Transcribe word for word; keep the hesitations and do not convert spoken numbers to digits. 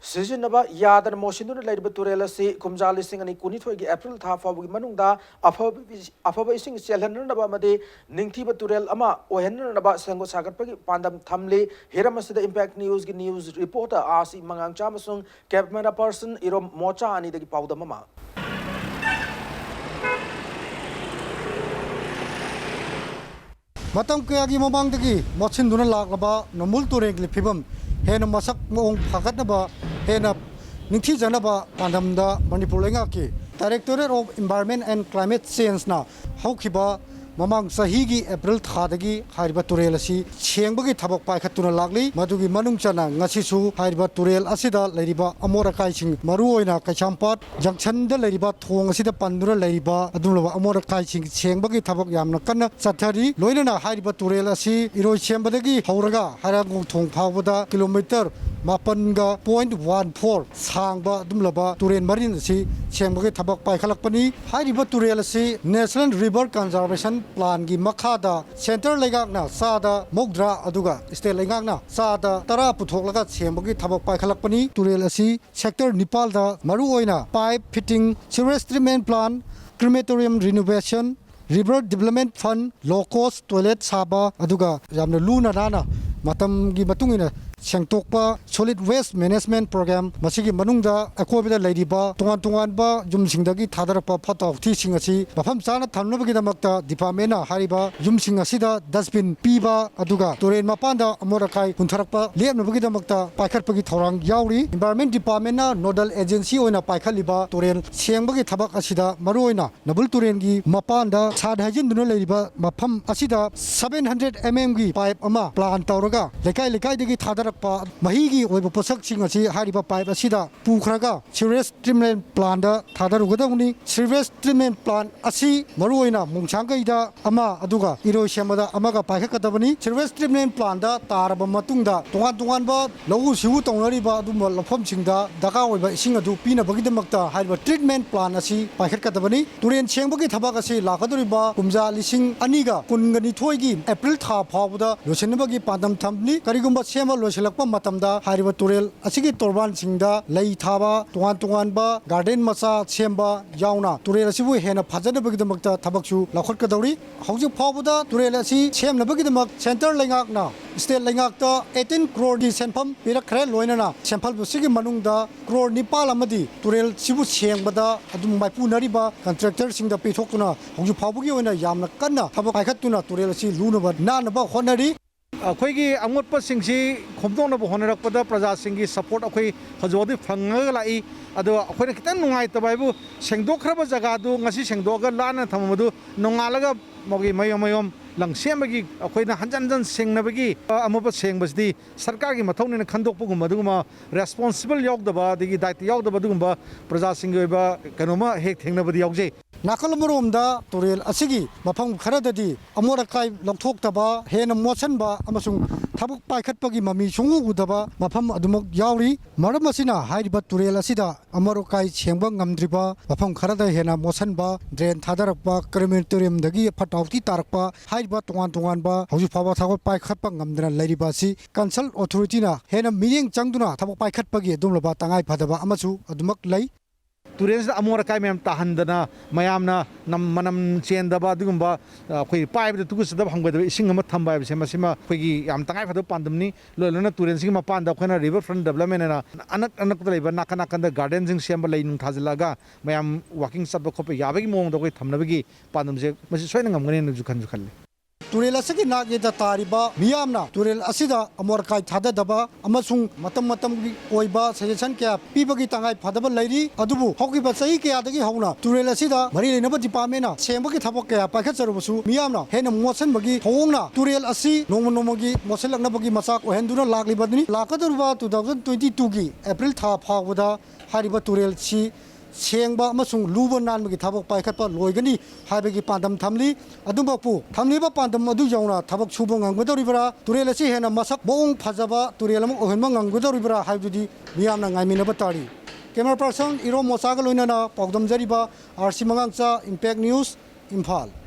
ꯁꯤꯖꯤꯟꯅꯕ ꯌꯥꯗꯅ ꯃꯣꯠꯁꯤꯟꯗꯨꯅ ꯂꯩꯔꯤꯕ ꯇꯨꯔꯦꯜ ꯑꯁꯤ ꯀꯨꯝꯖꯥ ꯂꯤꯁꯤꯡ ꯑꯅꯤ ꯀꯨꯟꯅꯤꯊꯣꯏꯒꯤ ꯑꯦꯄ꯭ꯔꯤꯜ ꯊꯥ ꯐꯥꯎꯕꯒꯤ ꯃꯅꯨꯡꯗ ꯑꯐꯕ, ꯑꯐꯕ ꯏꯁꯤꯡ ꯆꯦꯜꯍꯟꯅꯅꯕ ꯑꯃꯗꯤ ꯅꯤꯡꯊꯤꯕ ꯇꯨꯔꯦꯜ ꯑꯃ ꯑꯣꯏꯍꯟꯅꯅꯕ ꯁꯦꯝꯒꯠ ꯁꯥꯒꯠꯄꯒꯤ ꯄꯥꯟꯗꯝ ꯊꯝꯂꯤ꯫ ꯍꯤꯔꯝ ꯑꯁꯤꯗ Impact News ꯒꯤ news reporter ꯑꯥꯔ ꯁꯤ ꯃꯉꯥꯡꯆꯥ ꯑꯃꯁꯨꯡ camera person ꯏꯔꯣꯝ ꯃꯣꯆꯥ ꯑꯅꯤꯗꯒꯤ ꯄꯥꯎꯗꯝ ꯑꯃ꯫ ꯃꯇꯝ ꯀꯌꯥꯒꯤ ꯃꯃꯥꯡꯗꯒꯤ ꯃꯣꯠꯁꯤꯟꯗꯨꯅ ꯂꯥꯛꯂꯕ ꯅꯝꯕꯨꯜ ꯇꯨꯔꯦꯜꯒꯤ ꯐꯤꯕꯝ ꯍꯦꯟꯅ ꯃꯁꯛ ꯃꯑꯣꯡ ꯐꯒꯠꯅꯕ, ꯍꯦꯟꯅ ꯅꯤꯡꯊꯤꯖꯅꯕ ꯄꯥꯟꯗꯝꯗ ꯃꯅꯤꯄꯨꯔ ꯂꯩꯉꯥꯛꯀꯤ Directorate of Environment and Climate Change ꯅ ꯍꯧꯈꯤꯕ ꯃꯃꯥꯡ ꯆꯍꯤꯒꯤ ꯑꯦꯄ꯭ꯔꯤꯜ ꯊꯥꯗꯒꯤ ꯍꯥꯏꯔꯤꯕ ꯇꯨꯔꯦꯜ ꯑꯁꯤ ꯁꯦꯡꯕꯒꯤ ꯊꯕꯛ ꯄꯥꯏꯈꯠꯇꯨꯅ ꯂꯥꯛꯂꯤ꯫ ꯃꯗꯨꯒꯤ ꯃꯅꯨꯡ ꯆꯟꯅ ꯉꯁꯤꯁꯨ ꯍꯥꯏꯔꯤꯕ ꯇꯨꯔꯦꯜ ꯑꯁꯤꯗ ꯂꯩꯔꯤꯕ ꯑꯃꯣꯠ ꯑꯀꯥꯏꯁꯤꯡ, ꯃꯔꯨꯑꯣꯏꯅ ꯀꯩꯁꯥꯝꯄꯥꯠ junction ꯗ ꯂꯩꯔꯤꯕ ꯊꯣꯡ ꯑꯁꯤꯗ ꯄꯟꯗꯨꯅ ꯂꯩꯔꯤꯕ ꯑꯗꯨꯒꯨꯝꯂꯕ ꯑꯃꯣꯠ ꯑꯀꯥꯏꯁꯤꯡ ꯁꯦꯡꯕꯒꯤ ꯊꯕꯛ ꯌꯥꯝꯅ ꯀꯟꯅ ꯆꯠꯊꯔꯤ꯫ ꯂꯣꯏꯅꯅ ꯍꯥꯏꯔꯤꯕ ꯇꯨꯔꯦꯜ ꯑꯁꯤ ꯏꯔꯣꯏꯁꯦꯝꯕꯗꯒꯤ ꯍꯧꯔꯒ ꯍꯩꯔꯥꯡꯒꯣꯡ ꯊꯣꯡ ꯐꯥꯎꯕꯗ kilometre ꯃꯥꯄꯟꯒ point one four ꯁꯥꯡꯕ ꯑꯗꯨꯒꯨꯝꯂꯕ ꯇꯨꯔꯦꯜ ꯃꯔꯤꯜ ꯑꯁꯤ ꯁꯦꯡꯕꯒꯤ ꯊꯕꯛ ꯄꯥꯏꯈꯠꯂꯛꯄꯅꯤ꯫ ꯍꯥꯏꯔꯤꯕ ꯇꯨꯔꯦꯜ ꯑꯁꯤ National River Conservation Plan ꯒꯤ ꯃꯈꯥꯗ centre ꯂꯩꯉꯥꯛꯅ ꯆꯥꯗ ꯃꯧꯗ꯭ꯔꯥ ꯑꯗꯨꯒ state ꯂꯩꯉꯥꯛꯅ ꯆꯥꯗ ꯇꯔꯥ ꯄꯨꯊꯣꯛꯂꯒ ꯁꯦꯡꯕꯒꯤ ꯊꯕꯛ ꯄꯥꯏꯈꯠꯂꯛꯄꯅꯤ꯫ ꯇꯨꯔꯦꯜ ꯑꯁꯤ sector ꯅꯤꯄꯥꯜꯗ ꯃꯔꯨꯑꯣꯏꯅ pipe fitting, sewage treatment plant, crematorium renovation, river development fund, low cost toilet ꯁꯥꯕ, ꯑꯗꯨꯒ ꯌꯥꯝꯅ ꯂꯨꯅ ꯅꯥꯟꯅ ꯃꯇꯝꯒꯤ ꯃꯇꯨꯡ ꯏꯟꯅ ꯁꯦꯡꯗꯣꯛꯄ, solid waste management program, ꯃꯁꯤꯒꯤ ꯃꯅꯨꯡꯗ ꯑꯀꯣꯏꯕꯗ ꯂꯩꯔꯤꯕ ꯇꯣꯉꯥꯟ ꯇꯣꯉꯥꯟꯕ ꯌꯨꯝꯁꯤꯡꯗꯒꯤ ꯊꯥꯗꯔꯛꯄ ꯐꯠꯇ ꯍꯥꯎꯊꯤꯁꯤꯡ ꯑꯁꯤ ꯃꯐꯝ ꯆꯥꯅ ꯊꯝꯅꯕꯒꯤꯗꯃꯛꯇ department ꯅ ꯍꯥꯏꯔꯤꯕ ꯌꯨꯝꯁꯤꯡ ꯑꯁꯤꯗ dustbin ꯄꯤꯕ, ꯑꯗꯨꯒ ꯇꯨꯔꯦꯜ ꯃꯄꯥꯟꯗ ꯑꯃꯣꯠ ꯑꯀꯥꯏ ꯍꯨꯟꯊꯔꯛꯄ ꯂꯦꯞꯅꯕꯒꯤꯗꯃꯛꯇ ꯄꯥꯏꯈꯠꯄꯒꯤ ꯊꯧꯔꯥꯡ ꯌꯥꯎꯔꯤ꯫ Environment department ꯅ nodal agency ꯑꯣꯏꯅ ꯄꯥꯏꯈꯠꯂꯤꯕ ꯇꯨꯔꯦꯜ ꯁꯦꯡꯕꯒꯤ ꯊꯕꯛ ꯑꯁꯤꯗ ꯃꯔꯨꯑꯣꯏꯅ ꯅꯝꯕꯨꯜ ꯇꯨꯔꯦꯜꯒꯤ ꯃꯄꯥꯟꯗ ꯁꯥꯠ ꯍꯩꯖꯤꯟꯗꯨꯅ ꯂꯩꯔꯤꯕ ꯃꯐꯝ ꯑꯁꯤꯗ seven hundred M M ꯒꯤ pipe ꯑꯃ plan ꯇꯧꯔꯒ ꯂꯩꯀꯥꯏ ꯂꯩꯀꯥꯏꯗꯒꯤ ꯊꯥꯗꯔꯛꯄ ꯃꯍꯤꯒꯤ ꯑꯣꯏꯕ ꯄꯣꯠꯁꯛꯁꯤꯡ ꯑꯁꯤ ꯍꯥꯏꯔꯤꯕ pipe ꯑꯁꯤꯗ ꯄꯨꯈ꯭ꯔꯒ sewage treatment plant ꯇ ꯊꯥꯗꯔꯨꯒꯗꯕꯅꯤ꯫ Sewage treatment plant ꯑꯁꯤ ꯃꯔꯨꯑꯣꯏꯅ ꯃꯣꯡꯁꯥꯡꯒꯩꯗ ꯑꯃ, ꯑꯗꯨꯒ ꯏꯔꯣꯏꯁꯦꯝꯕꯗ ꯑꯃꯒ ꯄꯥꯏꯈꯠꯀꯗꯕꯅꯤ꯫ Sewage treatment plant ꯇ ꯇꯥꯔꯕ ꯃꯇꯨꯡꯗ ꯇꯣꯉꯥꯟ ꯇꯣꯉꯥꯟꯕ ꯂꯧꯎ ꯁꯤꯡꯎ ꯇꯧꯅꯔꯤꯕ ꯑꯗꯨꯒꯨꯝꯕ ꯂꯧꯐꯝꯁꯤꯡꯗ ꯗꯔꯀꯥꯔ ꯑꯣꯏꯕ ꯏꯁꯤꯡ ꯑꯗꯨ ꯄꯤꯅꯕꯒꯤꯗꯃꯛꯇ ꯍꯥꯏꯔꯤꯕ treatment plant ꯑꯁꯤ ꯄꯥꯏꯈꯠꯀꯗꯕꯅꯤ꯫ ꯇꯨꯔꯦꯜ ꯁꯦꯡꯕꯒꯤ ꯊꯕꯛ ꯑꯁꯤ ꯂꯥꯛꯀꯗꯧꯔꯤꯕ ꯀꯨꯝꯖꯥ ꯂꯤꯁꯤꯡ ꯑꯅꯤꯒ ꯀꯨꯟꯒ ꯅꯤꯊꯣꯏꯒꯤ ꯑꯦꯄ꯭ꯔꯤꯜ ꯊꯥ ꯐꯥꯎꯕꯗ ꯂꯣꯏꯁꯤꯟꯅꯕꯒꯤ ꯄꯥꯟꯗꯝ ꯊꯝꯂꯤ꯫ ꯀꯔꯤꯒꯨꯝꯕ ꯁꯦꯝꯕ ꯂꯣꯏꯁꯤꯟ ꯍꯦꯜꯂꯛꯄ ꯃꯇꯝꯗ ꯍꯥꯏꯔꯤꯕ ꯇꯨꯔꯦꯜ ꯑꯁꯤꯒꯤ ꯇꯣꯔꯕꯥꯟꯁꯤꯡꯗ ꯂꯩ ꯊꯥꯕ, ꯇꯣꯉꯥꯟ ꯇꯣꯉꯥꯟꯕ ꯒꯥꯔꯗꯦꯟ ꯃꯆꯥ ꯁꯦꯝꯕ ꯌꯥꯎꯅ ꯇꯨꯔꯦꯜ ꯑꯁꯤꯕꯨ ꯍꯦꯟꯅ ꯐꯖꯅꯕꯒꯤꯗꯃꯛꯇ ꯊꯕꯛꯁꯨ ꯂꯧꯈꯠꯀꯗꯧꯔꯤ꯫ ꯍꯧꯖꯤꯛ ꯐꯥꯎꯕꯗ ꯇꯨꯔꯦꯜ ꯑꯁꯤ ꯁꯦꯝꯅꯕꯒꯤꯗꯃꯛ ꯁꯦꯟꯇꯔ ꯂꯩꯉꯥꯛꯅ ꯁ꯭ꯇꯦꯠ ꯂꯩꯉꯥꯛꯇ eighteen ꯀ꯭ꯔꯣꯔꯒꯤ ꯁꯦꯟꯐꯝ ꯄꯤꯔꯛꯈ꯭ꯔꯦ꯫ ꯂꯣꯏꯅꯅ ꯁꯦꯟꯐꯝ ꯑꯁꯤꯒꯤ ꯃꯅꯨꯡꯗ ꯀ꯭ꯔꯣꯔ ꯅꯤꯄꯥꯜ ꯑꯃꯗꯤ ꯇꯨꯔꯦꯜꯁꯤꯕꯨ ꯁꯦꯡꯕꯗ ꯑꯗꯨꯝ ꯃꯥꯏꯄꯨꯅꯔꯤꯕ ꯀꯟꯇ꯭ꯔꯦꯛꯇꯔꯁꯤꯡꯗ ꯄꯤꯊꯣꯛꯇꯨꯅ ꯍꯧꯖꯤꯛ ꯐꯥꯎꯕꯒꯤ ꯑꯣꯏꯅ ꯌꯥꯝꯅ ꯀꯟꯅ ꯊꯕꯛ ꯄꯥꯏꯈꯠꯇꯨꯅ ꯇꯨꯔꯦꯜ ꯑꯁꯤ ꯂꯨꯅꯕ ꯅꯥꯟꯅꯕ ꯍꯣꯠꯅꯔꯤ꯫ ꯑꯩꯈꯣꯏꯒꯤ ꯑꯃꯣꯠꯄꯁꯤꯡꯁꯤ ꯈꯣꯝꯗꯣꯛꯅꯕ ꯍꯣꯠꯅꯔꯛꯄꯗ ꯄ꯭ꯔꯖꯥꯁꯤꯡꯒꯤ ꯁꯄꯣꯔꯠ ꯑꯩꯈꯣꯏ ꯍꯧꯖꯤꯛ ꯐꯥꯎꯗꯤ ꯐꯪꯉꯒ ꯂꯥꯛꯏ꯫ ꯑꯗꯣ ꯑꯩꯈꯣꯏꯅ ꯈꯤꯇꯪ ꯅꯨꯡꯉꯥꯏꯇꯕ ꯍꯥꯏꯕꯨ, ꯁꯦꯡꯗꯣꯛꯈ꯭ꯔꯕ ꯖꯒꯥꯗꯨ ꯉꯁꯤ ꯁꯦꯡꯗꯣꯛꯑꯒ ꯂꯥꯟꯅ ꯊꯝꯃꯝꯕꯗꯨ ꯅꯣꯡꯉꯥꯜꯂꯒ ꯃꯥꯒꯤ ꯃꯌꯣꯝ ꯃꯌꯣꯝ ꯂꯪꯁꯦꯝꯕꯒꯤ, ꯑꯩꯈꯣꯏꯅ ꯍꯟꯖꯟ ꯍꯟꯖꯟ ꯁꯦꯡꯅꯕꯒꯤ, ꯑ, ꯑꯃꯣꯠꯄ ꯁꯦꯡꯕꯁꯤꯗꯤ ꯁꯔꯀꯥꯔꯒꯤ ꯃꯊꯧꯅꯦꯅ ꯈꯟꯗꯣꯛꯄꯒꯨꯝꯕ, ꯑꯗꯨꯒꯨꯝꯕ ꯔꯦꯁꯄꯣꯟꯁꯤꯕꯜ ꯌꯥꯎꯗꯕ, ꯑꯗꯒꯤ ꯗꯥꯏꯇ ꯌꯥꯎꯗꯕ ꯑꯗꯨꯒꯨꯝꯕ ꯄ꯭ꯔꯖꯥꯁꯤꯡꯒꯤ ꯑꯣꯏꯕ ꯀꯩꯅꯣꯃ ꯍꯦꯛ ꯊꯦꯡꯅꯕꯗꯤ ꯌꯥꯎꯖꯩ꯫ ꯅꯥꯀꯜ ꯑꯃꯔꯣꯝꯗ ꯇꯨꯔꯦꯜ ꯑꯁꯤꯒꯤ ꯃꯐꯝ ꯈꯔꯗꯗꯤ ꯑꯃꯣꯠ ꯑꯀꯥꯏ ꯂꯧꯊꯣꯛꯇꯕ, ꯍꯦꯟꯅ ꯃꯣꯠꯁꯤꯟꯕ ꯑꯃꯁꯨꯡ ꯊꯕꯛ ꯄꯥꯏꯈꯠꯄꯒꯤ ꯃꯃꯤ ꯁꯨꯡꯎ ꯎꯗꯕ ꯃꯐꯝ ꯑꯗꯨꯃꯛ ꯌꯥꯎꯔꯤ꯫ ꯃꯔꯝ ꯑꯁꯤꯅ ꯍꯥꯏꯔꯤꯕ ꯇꯨꯔꯦꯜ ꯑꯁꯤꯗ ꯑꯃꯣꯠ ꯑꯀꯥꯏ ꯁꯦꯡꯕ ꯉꯝꯗ꯭ꯔꯤꯕ, ꯃꯐꯝ ꯈꯔꯗ ꯍꯦꯟꯅ ꯃꯣꯠꯁꯤꯟꯕ, ꯗ꯭ꯔꯦꯟ ꯊꯥꯗꯔꯛꯄ, ꯀ꯭ꯔꯦꯃꯦꯇꯣꯔꯤꯌꯝꯗꯒꯤ ꯐꯠꯇ ꯍꯥꯎꯊꯤ ꯇꯥꯔꯛꯄ, ꯍꯥꯏꯔꯤꯕ ꯇꯣꯉꯥꯟ ꯇꯣꯉꯥꯟꯕ ꯍꯧꯖꯤꯛ ꯐꯥꯎꯕ ꯊꯕꯛ ꯄꯥꯏꯈꯠꯄ ꯉꯝꯗꯅ ꯂꯩꯔꯤꯕ ꯑꯁꯤ ꯀꯟꯁꯔꯟ ꯑꯣꯊꯣꯔꯤꯇꯤꯅ ꯍꯦꯟꯅ ꯃꯤꯠꯌꯦꯡ ꯆꯪꯗꯨꯅ ꯊꯕꯛ ꯄꯥꯏꯈꯠꯄꯒꯤ ꯑꯗꯨꯒꯨꯝꯂꯕ ꯇꯉꯥꯏ ꯐꯗꯕ ꯑꯃꯁꯨ ꯑꯗꯨꯃꯛ ꯂꯩ꯫ ꯇꯨꯔꯦꯜꯁꯤꯗ ꯑꯃꯣꯠ ꯑꯀꯥꯏ ꯃꯌꯥꯝ ꯇꯥꯍꯟꯗꯅ ꯃꯌꯥꯝꯅ ꯅꯝ-, ꯃꯅꯝ ꯆꯦꯟꯗꯕ ꯑꯗꯨꯒꯨꯝꯕ, ꯑ, ꯑꯩꯈꯣꯏ ꯄꯥꯏꯕꯗ ꯇꯨꯀꯠꯆꯗꯕ ꯍꯪꯒꯣꯏꯗꯕ ꯏꯁꯤꯡ ꯑꯃ ꯊꯝꯕ ꯍꯥꯏꯕꯁꯦ, ꯃꯁꯤꯃ ꯑꯩꯈꯣꯏꯒꯤ ꯌꯥꯝ ꯇꯉꯥꯏ ꯐꯗꯕ ꯄꯥꯟꯗꯝꯅꯤ꯫ ꯂꯣꯏ ꯂꯣꯏꯅ ꯇꯨꯔꯦꯜꯁꯤꯒꯤ ꯃꯄꯥꯟꯗ ꯑꯩꯈꯣꯏꯅ ꯔꯤꯚꯔ ꯐ꯭ꯔꯟꯠ ꯗꯦꯕꯂꯞꯃꯦꯟ ꯍꯥꯏꯅ ꯑꯅꯛ ꯑꯅꯛꯄꯗ ꯂꯩꯕ ꯅꯥꯀꯟ ꯅꯥꯀꯟꯗ ꯒꯥꯔꯗꯦꯟꯁꯤꯡ ꯁꯦꯝꯕ, ꯂꯩ ꯅꯨꯡ ꯊꯥꯖꯤꯜꯂꯒ ꯃꯌꯥꯝ ꯋꯥꯀꯤꯡ ꯆꯠꯄ ꯈꯣꯠꯄ ꯌꯥꯕꯒꯤ ꯃꯑꯣꯡꯗ ꯑꯩꯈꯣꯏ ꯊꯝꯅꯕꯒꯤ ꯄꯥꯟꯗꯝꯁꯦ ꯃꯁꯤ ꯁꯣꯏꯅ ꯉꯝꯒꯅꯤ ꯍꯥꯏꯅꯁꯨ ꯈꯟꯁꯨ ꯈꯜꯂꯤ꯫ ꯇꯨꯔꯦꯜ ꯑꯁꯤꯒꯤ ꯅꯥꯛ ꯌꯦꯠꯇ ꯇꯥꯔꯤꯕ ꯃꯤꯌꯥꯝꯅ ꯇꯨꯔꯦꯜ ꯑꯁꯤꯗ ꯑꯃꯣꯠ ꯑꯀꯥꯏ ꯊꯥꯗꯗꯕ ꯑꯃꯁꯨꯡ ꯃꯇꯝ ꯃꯇꯝꯒꯤ ꯑꯣꯏꯕ ꯁꯖꯦꯁꯟ ꯀꯌꯥ ꯄꯤꯕꯒꯤ ꯇꯉꯥꯏ ꯐꯗꯕ ꯂꯩꯔꯤ꯫ ꯑꯗꯨꯕꯨ ꯍꯧꯈꯤꯕ ꯆꯍꯤ ꯀꯌꯥꯗꯒꯤ ꯍꯧꯅ ꯇꯨꯔꯦꯜ ꯑꯁꯤꯗ ꯃꯔꯤ ꯂꯩꯅꯕ ꯗꯤꯄꯥꯔꯠꯃꯦꯟꯅ ꯁꯦꯡꯕꯒꯤ ꯊꯕꯛ ꯀꯌꯥ ꯄꯥꯏꯈꯠꯆꯔꯕꯁꯨ ꯃꯤꯌꯥꯝꯅ ꯍꯦꯟꯅ ꯃꯣꯠꯁꯤꯟꯕꯒꯤ ꯊꯧꯑꯣꯡꯅ ꯇꯨꯔꯦꯜ ꯑꯁꯤ ꯅꯣꯡꯃ ꯅꯣꯡꯃꯒꯤ ꯃꯣꯠꯁꯤꯜꯂꯛꯅꯕꯒꯤ ꯃꯆꯥꯛ ꯑꯣꯏꯍꯟꯗꯨꯅ ꯂꯥꯛꯂꯤꯕꯅꯤ꯫ ꯂꯥꯛꯀꯗꯧꯔꯤꯕ two thousand twenty twoꯒꯤ April ꯊꯥ ꯐꯥꯎꯕꯗ ꯍꯥꯏꯔꯤꯕ ꯇꯨꯔꯦꯜꯁꯤ ꯁꯦꯡꯕ ꯑꯃꯁꯨꯡ ꯂꯨꯕ ꯅꯥꯟꯕꯒꯤ ꯊꯕꯛ ꯄꯥꯏꯈꯠꯄ ꯂꯣꯏꯒꯅꯤ ꯍꯥꯏꯕꯒꯤ ꯄꯥꯟꯗꯝ ꯊꯝꯂꯤ꯫ ꯑꯗꯨꯃꯛꯄꯨ ꯊꯝꯂꯤꯕ ꯄꯥꯟꯗꯝ ꯑꯗꯨ ꯌꯧꯅ ꯊꯕꯛ ꯁꯨꯕ ꯉꯝꯒꯗꯧꯔꯤꯕ꯭ꯔꯥ, ꯇꯨꯔꯦꯜ ꯑꯁꯤ ꯍꯦꯟꯅ ꯃꯁꯛ ꯃꯑꯣꯡ ꯐꯖꯕ ꯇꯨꯔꯦꯜ ꯑꯃ ꯑꯣꯏꯍꯟꯕ ꯉꯝꯒꯗꯧꯔꯤꯕ꯭ꯔꯥ ꯍꯥꯏꯕꯗꯨꯗꯤ ꯃꯤꯌꯥꯝꯅ ꯉꯥꯏꯃꯤꯟꯅꯕ ꯇꯥꯔꯤ꯫ Camera person ꯏꯔꯣꯝ ꯃꯣꯆꯥꯒ ꯂꯣꯏꯅꯅ ꯄꯥꯎꯗꯝꯖꯔꯤꯕ R C ꯃꯉꯥꯡꯆꯥ, Impact News, Imphal.